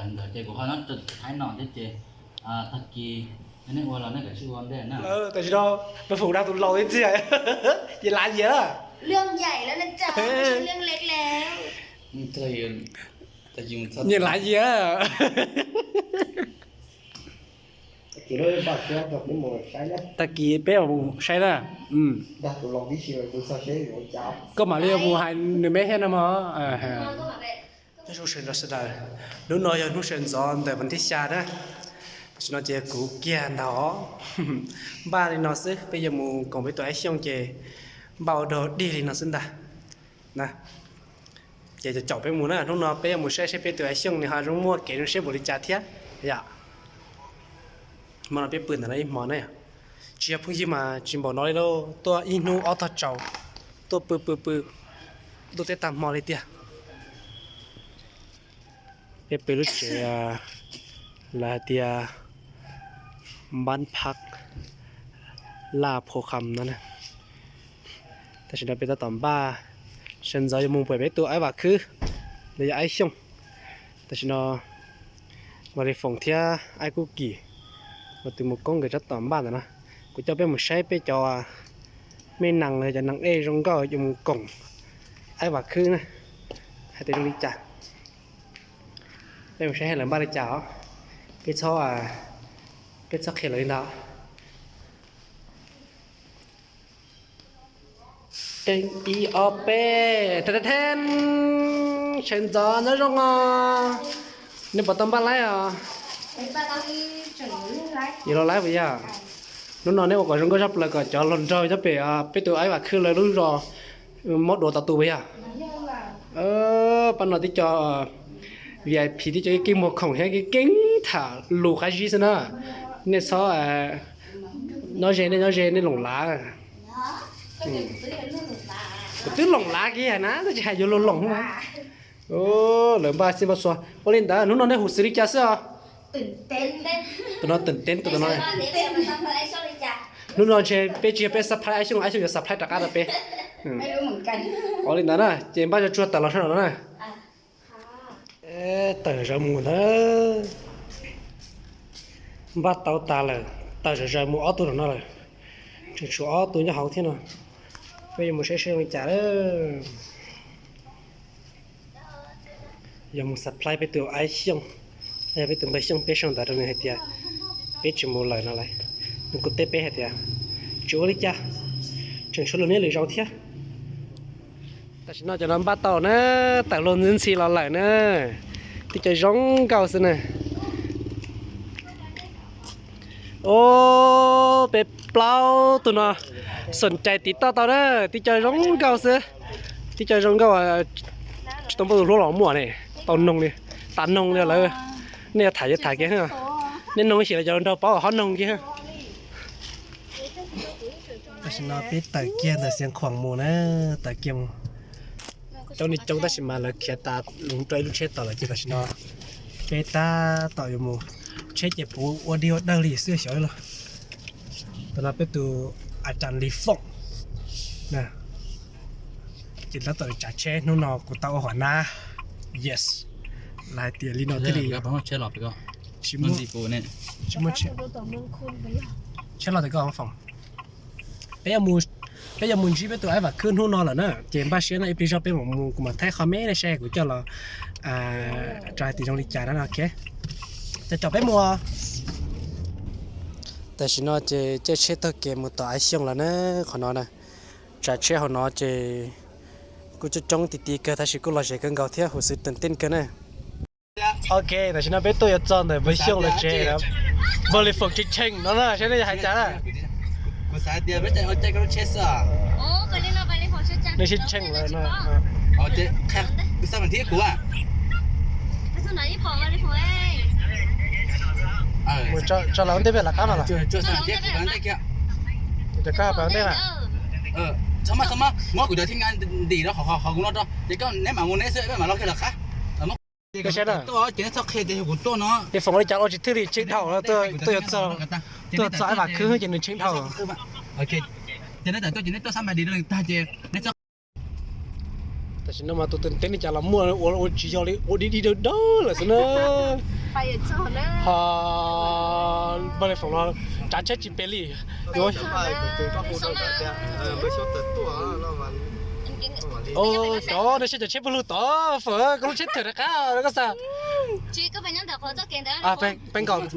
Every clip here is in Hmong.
Ntawd ces kuv ho nyob rau Thaib no thiab ces tag kis nej ua los nej kav tsij ua ntej na. Tam sim no Paj Foom dag tus laus ib txhia, ces lav yias na. Nyias lav yias. Tag kis peb mus saib na. Koj mam li mus hais nws me thiab no mog. Nyob zoo sawv daws, hnub no yog hnub sawv ntxov ntawm vas thib xya na. Tam sim no ces kuv kiag ntag os. Npaj li no xwb, peb yuav mus koom peb tus Aib Xyooj ces npaj ua dog dig li no xwb ntag. Ces caum peb mus na, hnub no peb yuav mus saib seb peb tus Aib Xyooj nws ho zoo muaj kev zoo siab npaum li cas thiab. Yom, hmo no peb pw ntawm no ib hmo na. Tsis yog phooj ywg mas tsis npaum no li lauj, tuaj ib hnub ob tog tsaus, tuaj pw pw pw, ntuj teb tag hmo li tiag. Peb pw lub tsev lawv hais tias npab phab laj phua kham no na. Tam sim no peb tab tom npaj sawv ntxov yuav mus pem peb tus Aib Vam Khwb los yog Aib Xyooj. Tam sim no Vaj Lis Foom thiab Aib Kub Kim, tus mus koob nkawd tab tom npaj ntawm no. Kuv coj peb mus saib peb cov me nees los yog cov nees ej zoo nkauj yuav mus koom Aib Vam Khwb na, hais tias zoo li cas. Peb mus saib lawv npaj li cas os. Peb txhob, peb txhob qhia lawv li ntawd. Ib ob peb, then then then, sawv ntxov nyob zoo os. Nej puas tau npaj laib os? Yuav los laib puas yog? Hnub no nej ua kom zoo nkauj tshaj plaws kom cov hluas nraug nyob pem peb tus Aib Vam Khwb lawv lub zos mob duav tau tu puas yog? Pab no tib co V I P tib co keej muag khoom thiab keej tham lus qab zib xwb na. Nej txhob nyob ze, nej nyob ze nej loom lav. Kuv twb loom lav kiag na, tab sis hais yuav luag loom na. Lawv npaj xij npaj xua ua li ntawd, hnub no nej hu xws li cas xwb os? Tus no teem teb, tus no. Hnub no ntshe peb tsis yog peb surprise Aib Xyooj, Aib Xyooj yuav surprise rov qab rau peb. Ua li ntawd na, ces npaj tsuag tawm los sab nraum no na. Tawm zom zaws mus ntag. Npaj tau tas lawm, tawm zom zaws mus ob tug nraum no lawm. Tseem tshuav ob tug nyob hauv thiab no. Peb yuav mus saib seb zoo li cas lawm. Yog mus surprise peb tus Aib Xyooj, yog peb tus npawg Xyooj, peb sau ntawv rau nws hais tias peb tsis mus lawm no lawm. Nws kuj teb peb hais tias tsis ua li cas, tseem tshuav lwm niaj lwm zaus thiab. Tam sim no cov no npaj tau na, tawm luag ntxhi ntxhi los lawm na. Tib co zoo nkauj xwb na. Ob peb plaub tug no xom cai tiv toj tau na, tib co zoo nkauj xwb. Tib co zoo nkauj, tsis tau npaj tus hlub los muaj ne, tau noog li, tas noog li lawm. Nej yuav tham yuav tham kiag, nej noog xyem los cov nraug paub hov noog kiag. Tam sim no peb tawm kiag ntawm Xiav Khuam mus na, tawm kiag mus. Coob li coob tab sis mas lawv khiav tas loo rau ib lub tsheb tom lawm ces tam sim no peb tab tom yuav mus. Tsheb ces puv ua dig ua dawg li xwb xyov los. Tam no peb tus a cas Lis Foom na, ces tab tom tsav tsheb, hnub no kuv tau ua hua nab. Yes, lawv hais tias li no thiaj li. Tsis muaj, tsis muaj tsheb los tias koj foom. Peb yuav mus ntsib peb tus Aib Vam Khwb hnub no lawm na, ces npaj siab no ib pliag zog peb mam mus, kuv mam thaij qhov me nej saib kuv coj los tso hais tias zoo li cas na. Ok, ces caum peb mus. Tam sim no ces caij tsheb taug kev mus tom Aib Xyooj lawm na. Qhov no na, tsav tsheb hauv no ces kuj coob coob ti ti kawg tab sis kuj lom zem kawg nkaus thiab huv xwm teem tej kawg na. Ok, tam sim no peb tuaj yuav txog ntawm npawg Xyooj lawv tsev lawm. Npawg Lis Foom tshee tshee no na, saib nej yuav hais cas na. Nws tshee tshee lawm no. Mus tso lawv ua ntej pem lawv qab mas los. Ces koj pem ua ntej na. Muab kuv cov thij nqa ntim rau hauv kuv no rau ces koj neb mam mus neb xwb, peb mam los kiag lawv qab. Saib na, Lis Foom ua li cas los tsis thwj li, tshee dhau, tuaj yuav txog, tuaj txog Aib Vam Khwb ces nws tshee dhau. Ces neb tawm tuaj ces neb tuaj sab npais dis rau nws tag ces neb txhob. Tam sim no mas tus teb li cas los muaj ua, ua tsis yog li, ua dig dig dawg dawg lawm xwb na. Ho npaj li foom los tsav tsheb tsis pes li. Cov nej saib cov tsheb puag lug tod fawm koj lub tsheb thawm rov qab koj xav. Peb nkaus.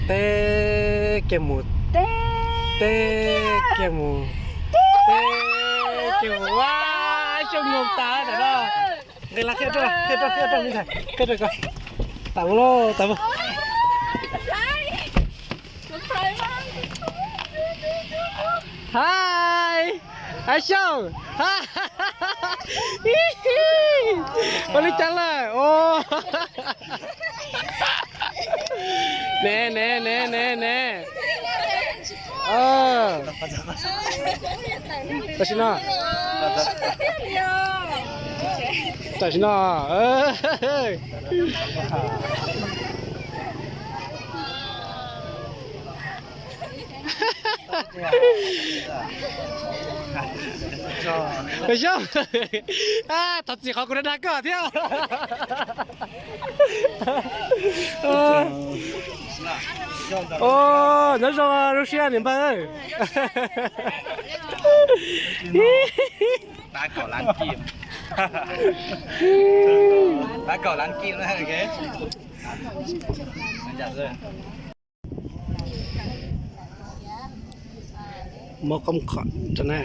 Teb kiag mus, teb kiag mus, teb kiag mus, ua xyoo moos tas ntawm no. Nqis los qhia rau, qhia rau, qhia rau me ntxhais, qhia rau koj. Tas lawm, tas lawm. Hais, hais xyoo. Ua li cas lawm? Ne, ne, ne, ne, ne. Tam sim no, tam sim no. Xyoo, thov txim qhov kuv dag dag koj thiab. Nyob zoo, zoo siab niam npawg. Muab qoob khom rau na.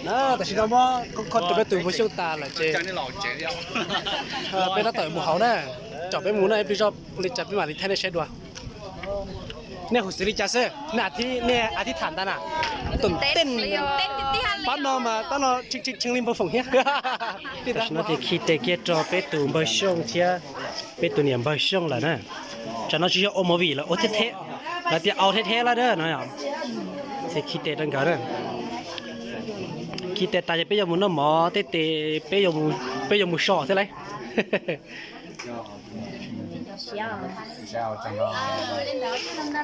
Tam sim no muab qoob khom rau peb tus npawg Xyooj tas lawm ces peb tab tom mus hauv na. Tsom peb mus na, ib pliag zoj li cas peb mam li thaij nej saib dua. Nej hu xws li cas xwb, nej a thib, nej a thib tham ntag na. Tus tej pab no mas tab no tshee li npawg Foom thiab. Tam sim no ces khi tes kiag rau peb tus npawg Xyooj thiab peb tus niam npawg Xyooj lawm na. Tsam no tsis yog ua movie lawm, ua theb theb, lawv tias au theb theb lawm na no. Ces khi tes rau nkawd na. Khi tes tas ces peb yuav mus noj mov tej tes, peb yuav mus so thiab lauj.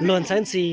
Luag ntxhawb ntxhi.